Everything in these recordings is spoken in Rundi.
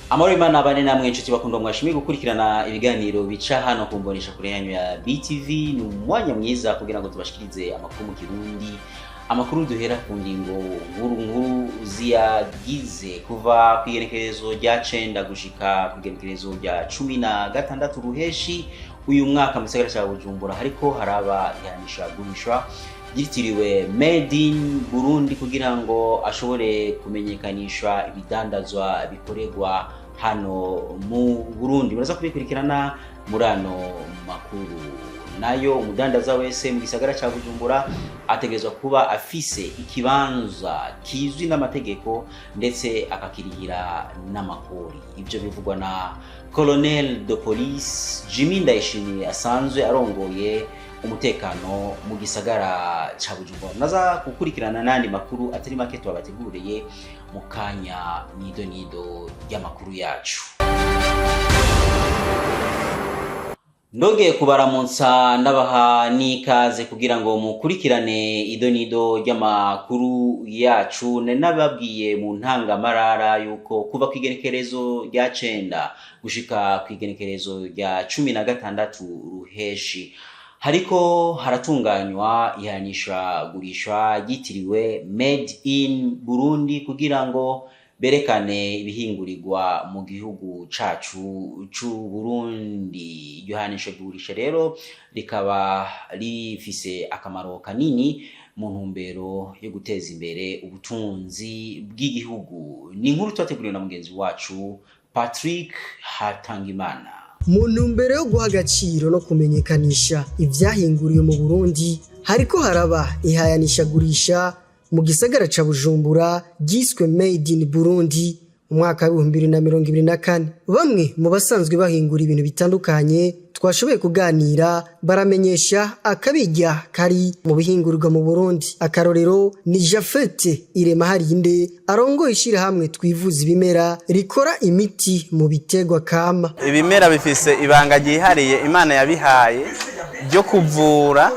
Amahoro y'Imana abane namwe, inshuti bakundwa mwashimiye gukurikirana ibiganiro bica hano ku mbonesha kure yanyu ya BTV. Ni umwanya mwiza kugira ngo tubashikirize amakuru mu Kirundi, amakuru duhera ku ngingo nkuru nkuru ziyagize. Kuva ku igenekerezo rya 9 gushika ku igenekerezo rya 16 Ruheshi uyu mwaka, mu gisagara ca Bujumbura hariko haraba ihanisha gurisha ryitiriwe Made in Burundi kugira ngo ashobore kumenyekanisha ibidandazwa bikorerwa hano mu Burundi. Muraza kubikurikirana muri ano makuru. Nayo umudandaza wese mu gisagara ca Bujumbura ategerezwa kuba afise ikibanza kizwi n'amategeko, ndetse akakirihira n'amakori. Ibyo bivugwa na Colonel de Police Jimmy Ndayishimiye, asanzwe arongoye umutekano mu gisagara ca Bujumbura. Naza gukurikirana n'andi makuru atari make tubabateguriye mu kanya nido nido ry'amakuru yacu. Ndongeye kubaramutsa, ndabaha n'ikaze kugira ngo mukurikirane idonido ry'amakuru yacu. Nari nababwiye mu ntangamarara yuko kuva ku igenekerezo rya 9 gushika ku igenekerezo rya 16 Ruheshi hariko haratunganywa ihanishagurisha ryitiriwe Made in Burundi kugira ngo berekane ibihingurirwa mu gihugu cacu c'u Burundi. Iryo hanishagurisha rero rikaba rifise akamaro kanini mu ntumbero yo guteza imbere ubutunzi bw'igihugu. Ni inkuru twateguriwe na mugenzi wacu Patrick Hatangimana. Mu ntumbero yo guha agaciro no kumenyekanisha ivyahinguriwe mu Burundi, hariko haraba ihayanishagurisha mu gisagara ca Bujumbura ryiswe Made in Burundi mu mwaka wa 2024. Bamwe mu basanzwe bahingura ibintu bitandukanye twashoboye kuganira baramenyesha akabirya kari mu bihingurirwa mu Burundi. Akarorero ni Jafete Irema Harinde, arongoye ishirahamwe Twivuza Ibimera rikora imiti mu biterwa kama. Ibimera bifise ibanga ryihariye Imana yabihaye ryo kuvura,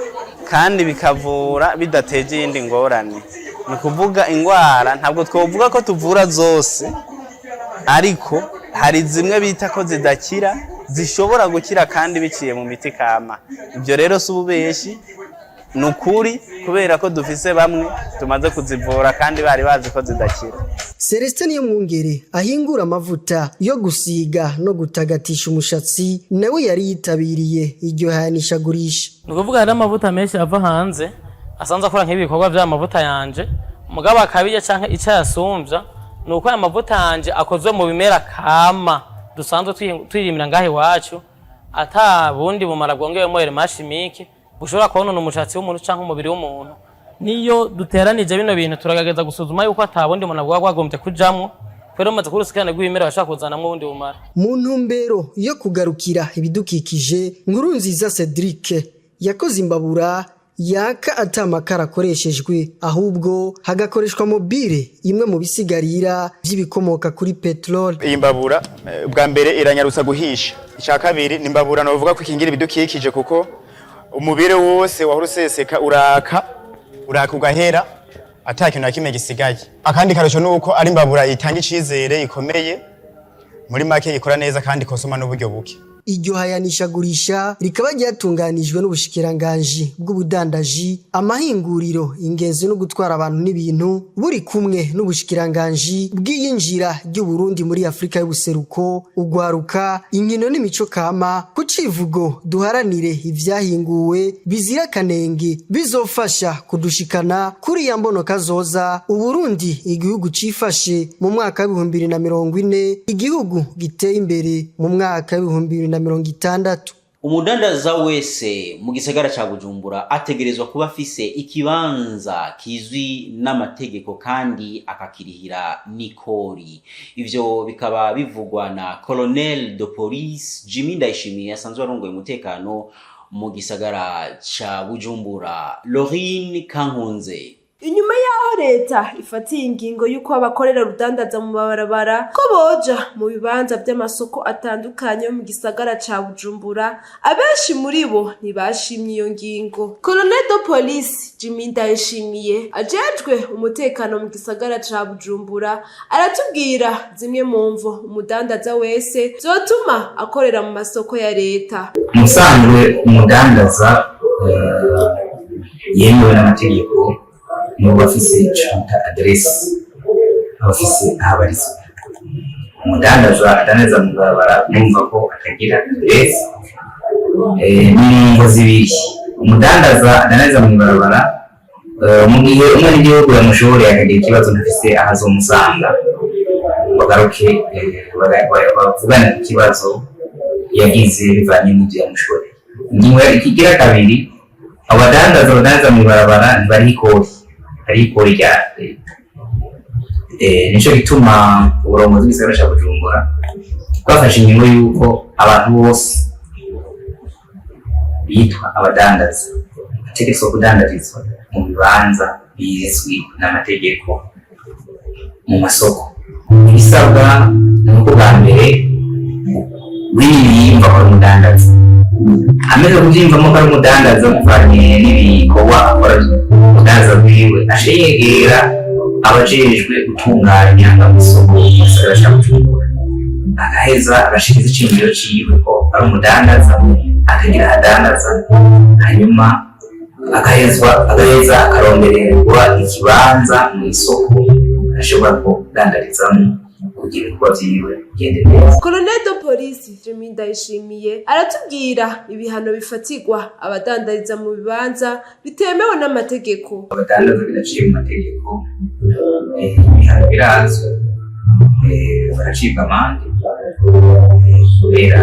kandi bikavura bidateje iyindi ngorane. Ni ukuvuga indwara, ntabwo twovuga ko tuvura zose, ariko hari zimwe bita ko zidakira zishobora gukira kandi biciye mu miti kama. Ibyo rero si ububeshi, ni ukuri, kubera ko dufise bamwe tumaze kuzivura kandi bari bazi ko zidakira. Celestin Niyomwungere ahingura amavuta yo gusiga no gutagatisha umushatsi, nawe yari yitabiriye iryo hayanishagurisha. Ni ukuvuga hari amavuta menshi ava hanze asanzwe akora nk'ibi bikorwa vy'amavuta yanje, mugabo akabirya canke ico ayasumbya ni uko aya mavuta yanje akozwe mu bimera kama dusanzwe twirimira ngaha iwacu, ata bundi bumara bwongewemo éléments chimiques bushobora konona umushatsi w'umuntu canke umubiri w'umuntu. Niyo duteranije bino bintu, turagerageza gusuzuma yuko ata bundi bumara bwaba bwagombye kujamwo, kubera umaze kuba urusikirane rw'ibimera bashobora kuzanamwo ubundi bumara. Mu ntumbero yo kugarukira ibidukikije, Nkurunziza Cedric yakoze imbabura yaka ata makara akoreshejwe, ahubwo hagakoreshwa mobile, imwe mu bisigarira vy'ibikomoka kuri petrole. Iyi mbabura bwa mbere iranyarutsa guhisha. Icya kabiri ni imbabura novuga ko ikingira ibidukikije, kuko umubiri wose wahora useseka uraka, uraka ugahera ata kintu na kimwe gisigaye. Akandi karusho ni uko ari imbabura itanga icizere ikomeye, muri make ikora neza kandi ikosoma n'uburyo buke. Iryo hayanishagurisha rikaba ryatunganijwe n'ubushikiranganji bw'ubudandaji, amahinguriro, ingenzi no gutwara abantu n'ibintu, buri kumwe n'ubushikiranganji bw'iyinjira ry'Uburundi muri Afrika y'ubuseruko, ugwaruka, inkino n'imico kama, ku civugo "Duharanire ivyahinguwe bizira akanenge bizofasha kudushikana kuri ya mbono kazoza, Uburundi igihugu cifashe mu mwaka wa 2040, igihugu giteye imbere mu mwaka wa 2060." Umudandaza wese mu gisagara ca Bujumbura ategerezwa kuba afise ikibanza kizwi n'amategeko kandi akakirihira n'ikori. Ivyo bikaba bivugwa na Colonel de Police Jimmy Ndayishimiye, asanzwe arongoye umutekano mu gisagara ca Bujumbura. Lorine Kankunze. Inyuma yaho Y'aho leta ifatiye ingingo y'uko abakorera rudandaza mu mabarabara ko boja mu bibanza vy'amasoko atandukanye yo mu gisagara ca Bujumbura, abenshi muri bo ntibashimye iyo ngingo. Colonel de Police Jimmy Ndayishimiye, ajejwe umutekano mu gisagara ca Bujumbura, aratubwira zimwe mu mvo umudandaza wese zotuma akorera mu masoko ya leta. Musanzwe umudandaza yemewe n'amategeko n'uba afise ico bita adresse, aba afise aho abarizwa. Umudandaza adandaza mu barabara, numva ko atagira adresse. Ni ingo zibiri. Umudandaza adandaza mu barabara, mu gihe umwenegihugu yamushoreye akagira ikibazo, ntafise aho azomusanga ngo agaruke bavugane ku kibazo yagize bivanye n'ibyo yamushoreye. Ingingo ikigira kabiri, abadandaza badandaza mu ibarabara ntibariho ikori, hariho ikori rya leta. Nico gituma uburongozi bw'igisagara ca Bujumbura bwafashe ingingo y'uko abantu bose bitwa abadandaza bategetswe kudandarizwa mu bibanza bizwi n'amategeko, mu masoko. Ibisabwa ni uko bwa mbere w'iyi yiyumva ko ari umudandaza, amaze kubyiyumvamo ko ari umudandaza bivanye n'ibikorwa akora umudandaza bwiwe, aca yegera abajejwe gutunganya amasoko mu gisagara ca Bujumbura, agaheza agashikiriza iciyumviro ciwe ko ari umudandaza, akagira ahadandaza, hanyuma agaheza akarondererwa ikibanza mu isoko ashobora kudandarizamo kugira ibikorwa vyiwe bigende neza. Colonel de Police Jimmy Ndayishimiye aratubwira ibihano bifatirwa abadandariza mu bibanza bitemewe n'amategeko. Abadandaza bidaciye mu mategeko, ibihano birazwi, baracibwa amande kubera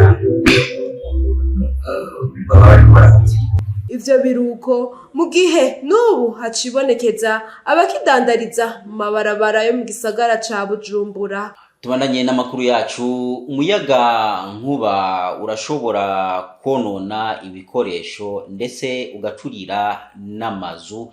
baba bariko baravyiba. Ivyo biruko mu gihe n'ubu hacibonekeza abakidandariza mu mabarabara yo mu gisagara ca Bujumbura. Tubandanye n'amakuru yacu. Umuyaga nkuba urashobora konona ibikoresho, ndetse ugaturira n'amazu.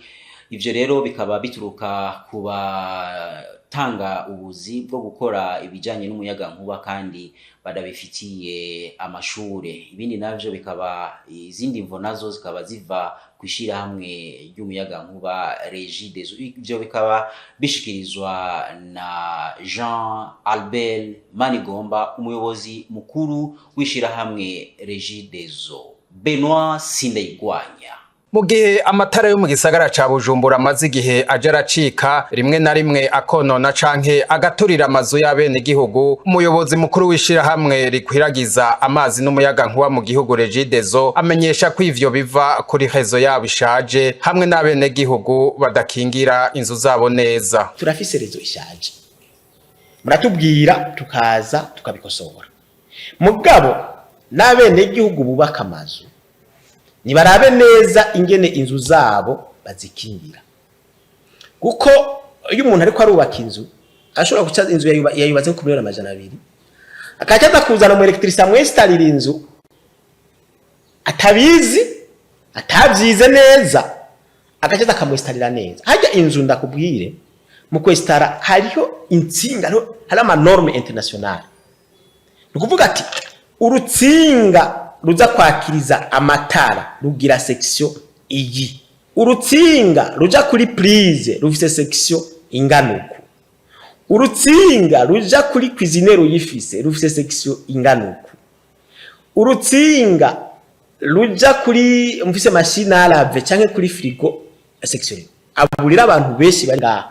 Ivyo rero bikaba bituruka ku batanga ubuzi bwo gukora ibijanye n'umuyaga nkuba kandi badabifitiye amashure. Ibindi navyo bikaba, izindi mvo nazo zikaba ziva kw'ishirahamwe ry'umuyaga nkuba Regideso. Ivyo bikaba bishikirizwa na Jean Albert Manigomba, umuyobozi mukuru w'ishirahamwe Regideso. Benoit Sindayigwanya. Mu gihe amatara yo mu gisagara ca Bujumbura amaze igihe aja aracika rimwe na rimwe, akonona canke agaturira amazu y'abenegihugu, umuyobozi mukuru w'ishirahamwe rikwiragiza amazi n'umuyaga nkuba mu gihugu Regideso amenyesha ko ivyo biva kuri réseau yabo ishaje hamwe n'abenegihugu badakingira inzu zabo neza. Turafise réseau ishaje, muratubwira tukaza tukabikosora, mugabo n'abenegihugu bubaka amazu nibarabe neza ingene inzu zabo bazikingira, kuko iyo umuntu ariko arubaka inzu ashobora guca inzu yayubatse ku 200,000,000, akaca aza kuzana umu électricien amwesitarira inzu atabizi, atabyize neza, agaca aza akamwesitarira neza. Hajya inzu, ndakubwire, mu kwesitara hariho intsinga, hari ama normes internationales. Ni ukuvuga ati urutsinga ruza kwakiriza amatara rugira section iyi, urutsinga ruja kuri prise rufise section ingana uku, urutsinga ruja kuri cuisinière uyifise rufise section ingana uku, urutsinga ruja kuri mufise machine à laver canke kuri frigo section. Aburira abantu benshi bari ngaha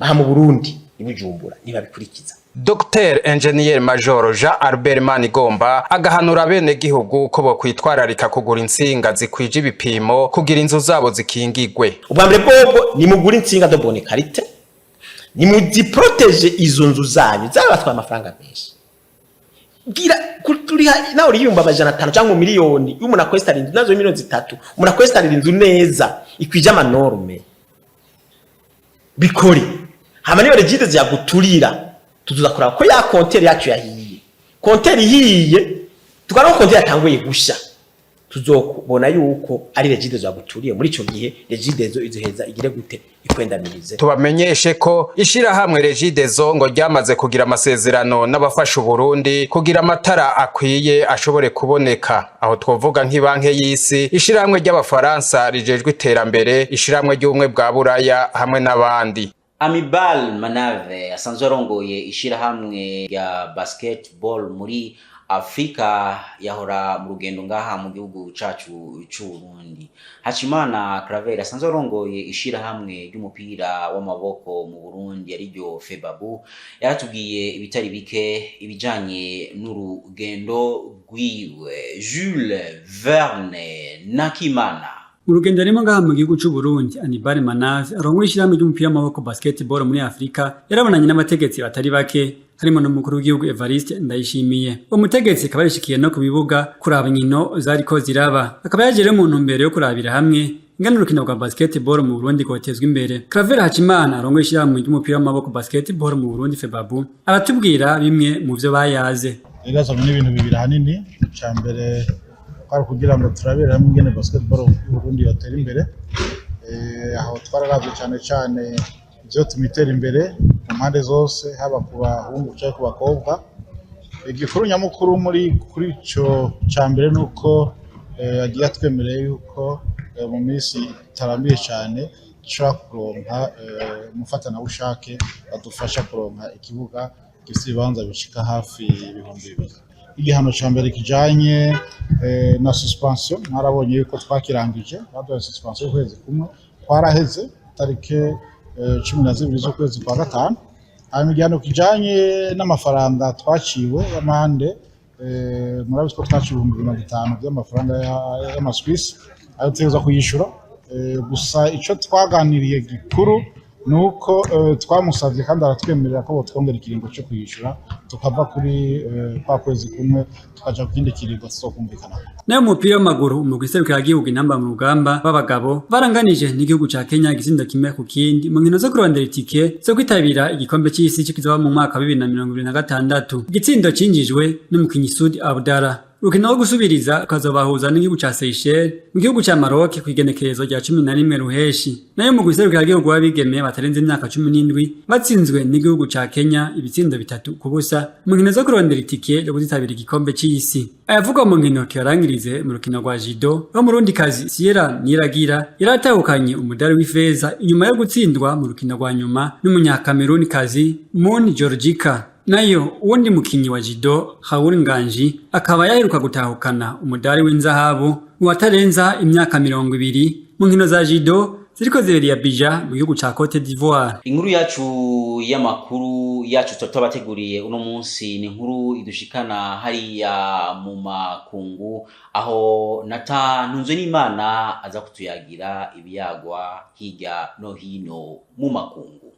aha mu Burundi i Bujumbura ntibabikurikiza. Dr Engineer Major Jean Albert Manigomba agahanura abenegihugu ko bokwitwararika kugura intsinga zikwije ibipimo kugira inzu zabo zikingigwe. Ubwa mbere bwobwo, nimugure intsinga de bonne qualité, nimuziproteje izo nzu zanyu zabatwaye amafaranga menshi. Bwira turiha nawe uriyumva 500 cyangwa miliyoni iyo umuntu akwesitara inzu nazo 3 miliyoni, umuntu akwesitarira inzu neza ikwije ama normes, bikore. Hama niyo Regideso yaguturira, tuzuza kuraba ko ya compteur yacu yahiye. Compteur ihiye, tukabona ko compteur yatanguye gusha. Tuzobona yuko ari Regideso yaguturiye. Muri ico gihe Regideso izoheza igire gute? Ikwendamirize. Tubamenyeshe ko ishirahamwe Regideso ngo ryamaze kugira amasezerano n'abafasha Uburundi kugira amatara akwiye ashobore kuboneka. Aho twovuga nk'ibanke y'isi, ishirahamwe ry'Abafaransa rijejwe iterambere, ishirahamwe ry'Ubumwe bwa Buraya hamwe n'abandi. Amibal Manave asanzwe arongoye ishirahamwe rya basketball muri Afrika yahora mu rugendo ngaha mu gihugu cacu c'Uburundi. Hacimana Claver asanzwe arongoye ishirahamwe ry'umupira w'amaboko mu Burundi, ariryo FEBABU, yaratubwiye ibitari bike ibijanye n'urugendo rwiwe. Jules Verne Nakimana. Mu rugendo arimo ngaha mu gihugu c'u Burundi, Anibal Manave arongoye ishirahamwe ry'umupira w'amaboko basketball muri Afrika yarabonanye n'abategetsi batari bake, harimo n'umukuru w'igihugu Evariste Ndayishimiye. Uwo mutegetsi akaba yarishikiye no ku bibuga kuraba inkino zariko ziraba, akaba yaje rero mu ntumbero yo kurabira hamwe ingene urukino rwa basketball mu Burundi rwotezwa imbere. Claver Hacimana arongoye ishirahamwe ry'umupira w'amaboko basketball mu Burundi FEBABU aratubwira bimwe mu vyo bayaze. Ibibazo n'ibintu bibiri ahanini. Icya mbere kwari kugira ngo turabere hamwe ingene basketball y'u Burundi yotera imbere. Aho twararavye cyane cyane ivyotuma itera imbere mu mpande zose, haba ku bahungu canke ku bakobwa. Igikuru nyamukuru muri kuri ico ca mbere ni uko yagiye atwemereye yuko mu minsi itarambiye cyane dushobora kuronka umufatanabushake badufasha kuronka ikibuga gifite ibibanza bishika hafi 2000. Igihano ca mbere kijanye na suspension, mwarabonye yuko twakirangije. Baduhaye suspension y'ukwezi kumwe, kwaraheze tarike 12 z'ukwezi kwa gatanu. Hanyuma igihano kijanye n'amafaranga twaciwe y'amande, murabizi ko twaciwe 50,000 by'amafaranga y'amaswisi, ayo tutegerezwa kuyishura. Gusa ico twaganiriye gikuru ni uko twamusavye kandi aratwemerera ko botwongera ikiringo co kuyishura, tukava kuri kwa kwezi kumwe tukaja ku kindi kiringo tuzokumvikana. Nayo mu mupira w'amaguru, umugwi serukiragihugu Intamba mu Rugamba b'abagabo baranganije n'igihugu ca Kenya igitsindo 1-1 mu nkino zo kurondera itike zo kwitabira igikombe c'isi kizoba mu mwaka wa 2026. Igitsindo cinjijwe n'umukinyi Sudi Abdallah. Urukino rwo gusubiriza rukazobahuza n'igihugu ca Seychelles mu gihugu ca Maroc kw'igenekerezo rya 11 Ruheshi. Nayo mu gihugu w'abigeme batarenze imyaka 17 batsinzwe n'igihugu ca Kenya ibitsindo 3-0 mu nkino zo kurondera itike yo kuzitabira igikombe c'isi. Ayavugwa mu nkino tuyarangirize mu rukino rwa judo, aho Murundikazi Sierra Niragira yaratahukanye umudari w'ifeza inyuma yo gutsindwa mu rukino rwa nyuma n'umunyakamerunikazi Moon Georgica. Nayo uwundi mukinyi wa judo, Raoul Nganji, akaba yaheruka gutahukana umudari w'inzahabu mu batarenza imyaka 20 mu nkino za judo ziriko zibereye Abidjan mu gihugu ca Cote d'Ivoire. Inkuru yacu y'amakuru yacu tuba twabateguriye uno munsi ni inkuru idushikana hariya mu makungu, aho Nata Ntunzwe n'Imana aza kutuyagira ibiyagwa hirya no hino mu makungu.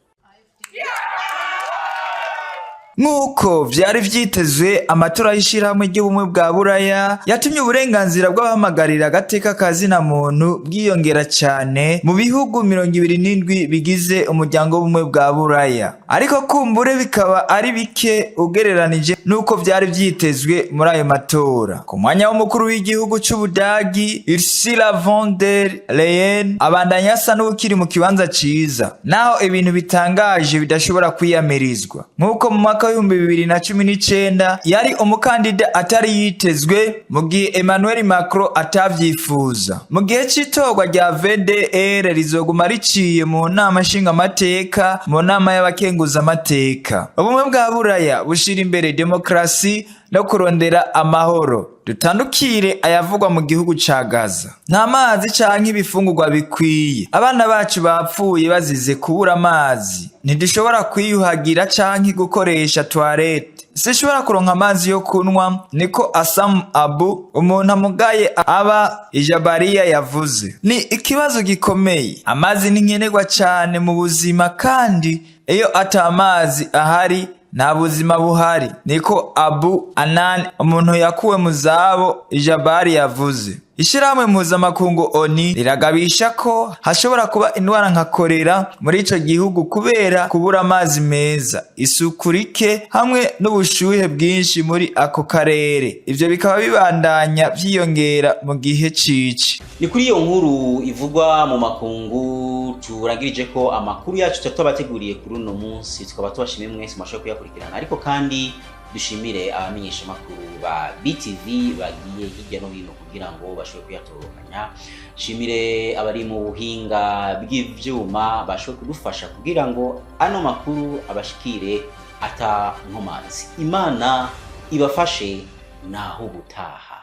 Nk'uko vyari vyitezwe, amatora y'ishirahamwe ry'Ubumwe bwa Buraya yatumye uburenganzira bw'abahamagarira agateka ka zina muntu bwiyongera cane mu bihugu 27 bigize umuryango w'Ubumwe bwa Buraya, ariko kumbure bikaba ari bike ugereranije n'uko vyari vyitezwe muri ayo matora. Ku mwanya w'umukuru w'igihugu c'Ubudagi, Ursula von der Leyen abandanya asa n'uwukiri mu kibanza ciza, naho ibintu bitangaje bidashobora kwiyamirizwa, nk'uko mu mwaka w'2019 yari umukandida atari yitezwe mu gihe Emmanuel Macron atavyifuza. Mu gihe c'itorwa rya VDR rizoguma riciye mu nama nshingamateka, mu nama y'abakenguzamateka. Ubumwe bwa Buraya bushira imbere demokrasi no kurondera amahoro. Dutandukire ayavugwa mu gihugu ca Gaza. Nta mazi canke ibifungurwa bikwiye. Abana bacu bapfuye bazize kubura amazi. Ntidushobora kwiyuhagira canke gukoresha toilette. Sinshobora kuronka amazi yo kunywa, niko Asam Abu, umuntu amugaye aba Ijabariya, yavuze. Ni ikibazo gikomeye. Amazi ni nkenerwa cane mu buzima, kandi iyo ata amazi ahari nta buzima buhari, niko Abu Anan, umuntu yakuwe mu zabo Ijabari, yavuze. Ishirahamwe mpuzamakungu ONU riragabisha ko hashobora kuba indwara nka korera muri ico gihugu kubera kubura amazi meza, isuku rike hamwe n'ubushuhe bwinshi muri ako karere. Ivyo bikaba bibandanya vyiyongera mu gihe cici. Ni kuri iyo nkuru ivugwa mu makungu turangirije ko amakuru yacu tuba tubateguriye kuri uno munsi. Tukaba tubashimiye mwese mwashoboye kuyakurikirana, ariko kandi dushimire abamenyeshamakuru ba BTV bagiye hirya no hino kugira ngo bashobore kuyatorokanya. Shimire abari mu buhinga bw'ivyuma bashoboye kudufasha kugira ngo ano makuru abashikire ata nkomanzi. Imana ibafashe, naho ubutaha.